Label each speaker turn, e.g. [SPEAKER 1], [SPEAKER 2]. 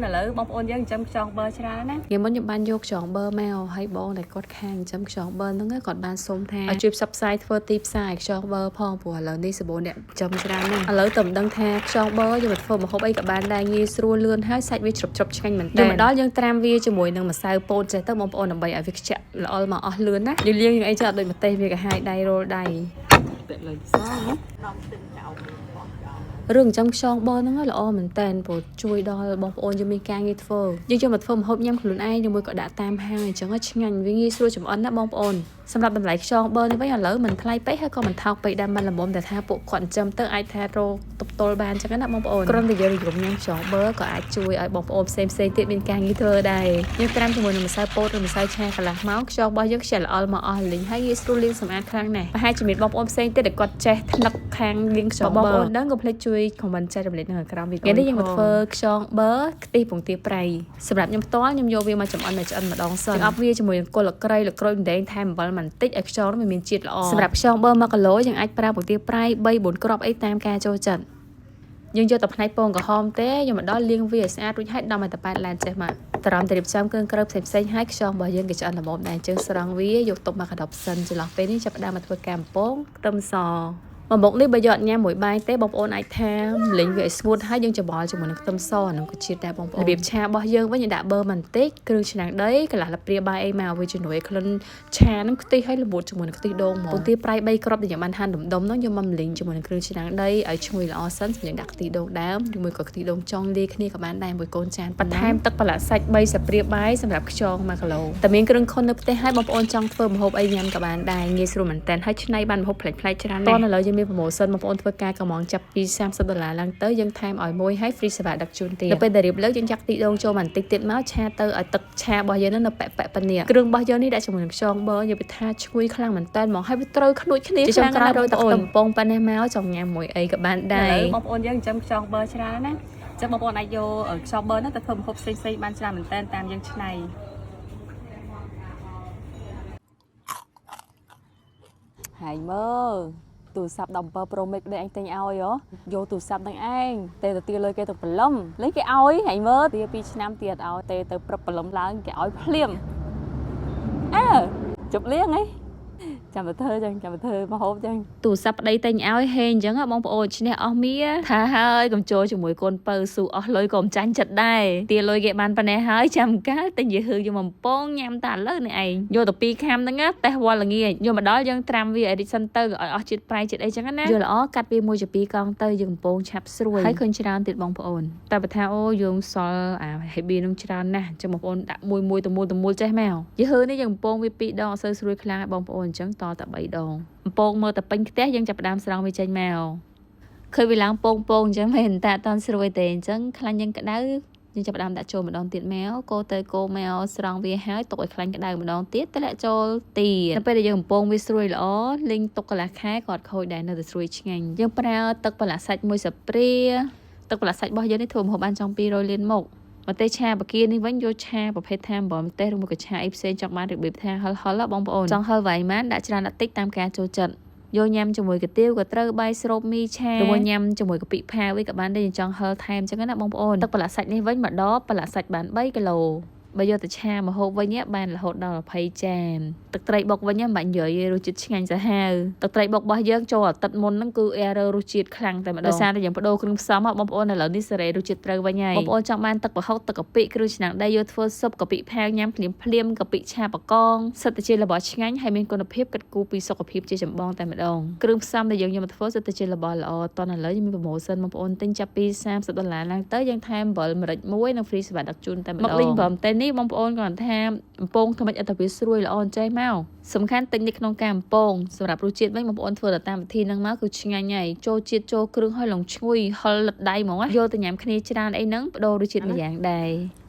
[SPEAKER 1] ឥឡូវបងប្អូនយើងចិញ្ចឹមខ្យងប័រច្រើនណា
[SPEAKER 2] ថ្ងៃមុនខ្ញុំបានយកខ្យងប័រមកហើយបងដែលគាត់ខាងចិញ្ចឹមខ្យងប័រហ្នឹងគាត់បានសុំថាឲ្យជួយផ្សព្វផ្សាយធ្វើទីផ្សារឲ្យខ្យងប័រផងព្រោះឥឡូវនេះសម្បូរអ្នកចិញ្ចឹមច្រើនណាស់ឥឡូវតែមិនដឹងថាខ្យងប័រយកមកធ្វើម្ហូបអីក៏បានដែរងាយស្រួលលឿនហើយសាច់វាជ្រុបជ្រុបឆ្ងាញ់មែនតើមកដល់យើងត្រាំវាជាមួយនឹងម្សៅពោតចេះទៅបងប្អូនដើម្បីឲ្យវាខ្ជាក់ល្អិលមកអស់លឿនណាយើងលាងយើងអីចេះអត់ដូចម្ទេសវាកាហាយដៃរោលដៃ
[SPEAKER 1] ពាក់លើសណា
[SPEAKER 2] រឿងចំខ្យងបរហ្នឹងល្អមែនតើព្រោះជួយដល់បងប្អូនយើងមានការងារធ្វើយើងយកមកធ្វើម្ហូបញ៉ាំខ្លួនឯងឬមួយក៏ដាក់តាមហាងអញ្ចឹងឆ្ងាញ់វាងាយស្រួលចម្អិនណាបងប្អូនសម្រាប់តម្លៃខ្យងបរនេះវិញឥឡូវមិនថ្លៃពេកហើយក៏មិនថោកពេកដែរមិនល្មមតែថាពួកគាត់ចិញ្ចឹមទៅអាចថារកទប់ទល់បានអញ្ចឹងណាបងប្អូនគ្រាន់តែយើងនិយមញ៉ាំខ្យងបរក៏អាចជួយឲ្យបងប្អូនផ្សេងផ្សេងទៀតមានការងារធ្វើដែរយើងត្រាំជាមួយនឹងម្សៅពោតឬម្សៅឆាកន្លះម៉ោងខ្យងរបស់យើងខ្ជិលល្អល់មកអស់លីងហើយងាយស្រួលលាងសម្អាតខ្លាំងណាស់ប្រហែលជាមានបងប្អូនផ្សេងទៀតដែលគាត់ចេះថ្នឹកខាងលាងខ្យងបរបងប្អូនដឹងកុំភ្លេចជួយ comment ចែករំលែកនៅក្រោមវីដេអូថ្ងៃនេះយើងមកធ្វើខ្យងប័រខ្ទិះពងទាប្រៃសម្រាប់ខ្ញុំផ្ទាល់ខ្ញុំយកវាមកចម្អិនឲ្យឆ្អិនម្ដងសិនអប់វាជាមួយនឹងគល់លក្រីលក្រូចម្ដេងថែមអំបិលបន្តិចឲ្យខ្យងនោះវាមានជាតិល្អសម្រាប់ខ្យងប័រ1គីឡូយើងអាចប្រើពងទាប្រៃ3 4គ្រាប់អីតាមការចូលចិត្តយើងយកតែផ្នែកពងក្រហមទេយកមកដល់លាងវាឲ្យស្អាតរួចហើយដំឲ្យតែប៉ែតឡានចេះមកត្រឹមតែរៀបចំគ្រឿងក្រៅផ្សេងផ្សេងៗហើយខ្យងរបស់យើងក៏ឆ្អិនល្មមដែរអញ្ចឹងស្រង់វាយកទុកមកកដប់សិនចន្លោះពេលនេះចាប់ផ្ដើមមកធ្វើការបំពងខ្ទឹមស មកមុខនេះបើយកអត់ញ៉ាំមួយបាយទេបងប្អូនអាចថាលេងវាឲ្យស្ងួតហើយយើងច្របល់ជាមួយនឹងខ្ទឹមសអានោះក៏ជាតិដែរបងប្អូនរបៀបឆារបស់យើងវិញយើងដាក់ប៊ឺបន្តិចគ្រឿងឆ្នាំងដីកន្លះលព្រាបាយអីមកវាជំនួយឲ្យក្លិនឆានឹងខ្ទិះហើយល្មួតជាមួយនឹងខ្ទិះដូងហ្មងពងទាប្រៃ3គ្រាប់ដែលយើងបានហាន់ដុំដុំហ្នឹងយកមកម្លីងជាមួយនឹងគ្រឿងឆ្នាំងដីឲ្យឈ្ងុយល្អសិនសម្រាប់ដាក់ខ្ទិះដូងដើមឬមួយក៏ខ្ទិះដូងចុងលាយគ្នាក៏បានដែរមួយកូនចានបន្ថែមទឹកប្រឡាក់សាច់3ស្លាបព្រាបាយសម្រាប់ខ្យង1គីឡូតែមានគ្រឿងខុននៅផ្ទះហើយបងប្អូនចង់ធ្វើម្ហូបអីញ៉ាំក៏បានដែរងាយស្រួលមែនតើហើយឆ្នៃបានម្ហូបប្លែកៗច្រើនណាស់តោះឥឡូវយើងមាន promotion បងប្អូនធ្វើការកម្មងចាប់ពី30ដុល្លារឡើងទៅយើងថែមឲ្យមួយហើយ free សេវាដឹកជូនទៀតនៅពេលដែលរៀបលើកយើងចាក់ទីដូងចូលបន្តិចទៀតមកឆាទៅឲ្យទឹកឆារបស់យើងហ្នឹងនៅប៉ែកប៉ែកប៉ានេះគ្រឿងរបស់យើងនេះដាក់ជាមួយនឹងខ្យងប័រនិយាយពីថាឈ្ងុយខ្លាំងមែនតើហ្មងហើយវាត្រូវខ្នួចគ្នាខ្លាំងណាស់បងប្អូនកំពងប៉ានេះមកចង់ញ៉ាំមួយអីក៏បានដែរ
[SPEAKER 1] ឥឡូវបងប្អូនយើងចិញ្ចឹមខ្យងប័រច្រើនណាអញ្ចឹងបងប្អូនអាចយកខ្យងប័រហ្នឹងទៅធ្វើម្ហូបផ្សេងៗបានច្រើនមែនតើតាមយើងឆ្នៃ
[SPEAKER 2] ហើយមើលទូរស័ព្ទ17 Pro Max ដែលអញទិញឲ្យហ៎យកទូរស័ព្ទហ្នឹងឯងទេទៅទាលុយគេទៅព្រលឹមលេងគេឲ្យហើយមើលទា2ឆ្នាំទៀតឲ្យទេទៅព្រឹបព្រលឹមឡើងគេឲ្យភ្លាមអើជប់លៀងហីចាំទៅធ្វើចឹងចាំទៅធ្វើមហូបចឹងទូរស័ព្ទប្តីទិញឲ្យហេអញ្ចឹងហ៎បងប្អូនឈ្នះអស់មៀថាហើយកុំចូលជាមួយកូនពៅស៊ូអស់លុយកុំចាញ់ចិត្តដែរទាលុយគេបានប៉ុណ្ណេះហើយចាំកាលទិញយីហឺយកមកបំពងញ៉ាំតែឥឡូវនេះឯងយកទៅពីរខាំហ្នឹងណាតេះវល់ល្ងាចយកមកដល់យើងត្រាំវាឲ្យរីកសិនទៅឲ្យអស់ជាតិប្រៃជាតិអីចឹងណាយកល្អកាត់វាមួយជាពីរកង់ទៅយើងកំពងឆាប់ស្រួយហើយឃើញច្រើនទៀតបងប្អូនតែបើថាអូយើងសល់អាហេប៊ីនឹងច្រើនណាស់អញ្ចឹងបងប្អូនដាក់មួយមួយទៅមូលទៅមូលចេះមកយីហឺនេះយើងកំពងវាពីរដងអត់សូវស្រួយខ្លាំងឲ្យបងប្អូនអញ្ចឹងតតែ3ដងកំពងមើលតែពេញខ្ទះយើងចាប់ផ្ដើមស្រង់វាចេញមកឃើញវាឡើងពងពងអញ្ចឹងមិនតែអត់តន់ស្រួយទេអញ្ចឹងខ្លាញ់យើងក្តៅយើងចាប់ផ្ដើមដាក់ចូលម្ដងទៀតមកកូរទៅកូរមកស្រង់វាហើយទុកឲ្យខ្លាញ់ក្តៅម្ដងទៀតតម្លាក់ចូលទៀតនៅពេលដែលយើងកំពងវាស្រួយល្អលីងទុកកន្លះខែក៏អត់ខូចដែរនៅតែស្រួយឆ្ងាញ់យើងប្រើទឹកប្រឡាក់សាច់មួយស្លាបព្រាទឹកប្រឡាក់សាច់របស់យើងនេះធ្វើម្ហូបបានចង់200លានមុខម្ទេសឆាបាគានេះវិញយកឆាប្រភេទថាអំបិលម្ទេសឬមួយក៏ឆាអីផ្សេងចង់បានរបៀបថាហឹលហឹលបងប្អូនចង់ហឹលវែងម៉ានដាក់ច្រើនដាក់តិចតាមការចូលចិត្តយកញ៉ាំជាមួយកាទៀវក៏ត្រូវបាយស្រូបមីឆាឬមួយញ៉ាំជាមួយកាពិផាវវិញក៏បានដែរយើងចង់ហឹលថែមអញ្ចឹងណាបងប្អូនទឹកប្រឡាក់សាច់នេះវិញមកដល់ប្រឡាក់សាច់បាន3គីឡូបើយកទៅឆាមកហូបវិញបានរហូតដល់20ចានទឹកត្រីបុកវិញមិនបាច់និយាយទេរសជាតិឆ្ងាញ់សាហាវទឹកត្រីបុករបស់យើងចូលអាទិត្យមុនហ្នឹងគឺ error រសជាតិខ្លាំងតែម្ដងដោយសារតែយើងបដូរគ្រឿងផ្សំបងប្អូនឥឡូវនេះសេរីរសជាតិត្រូវវិញហើយបងប្អូនចង់បានទឹកប្រហុកទឹកកាពិគ្រឿងឆ្នាំងដីយកធ្វើស៊ុបកាពិផាវញ៉ាំភ្លាមភ្លាមកាពិឆាបកងសិតតែជារបស់ឆ្ងាញ់ហើយមានគុណភាពគិតគូរពីសុខភាពជាចម្បងតែម្ដងគ្រឿងផ្សំដែលយើងយកមកធ្វើសិតតែជារបស់ល្អតោះឥឡូវយើងមាន promotion បងប្អូនទិញចាប់ពី30ដុល្លារឡើងទៅយើងថែមអំបិលម្រេចមួយនិង free សេវាដឹកជូនតែម្ដងមកលីងព្រមតែនេះបងប្អូនគាត់ថាអំពងធ្វើម៉េចឲ្យតែវាស្រួយល្អអញ្ចេះមកសំខាន់តិចនេះក្នុងការអំពងសម្រាប់រសជាតិវិញបងប្អូនធ្វើទៅតាមវិធីហ្នឹងមកគឺឆ្ងាញ់ហើយចូលជាតិចូលគ្រឿងហើយឡងឈ្ងុយហឹលលិតដៃហ្មងយកទៅញ៉ាំគ្នាច្រើនអីហ្នឹងបដូររសជាតិមួយយ៉ាងដែរ។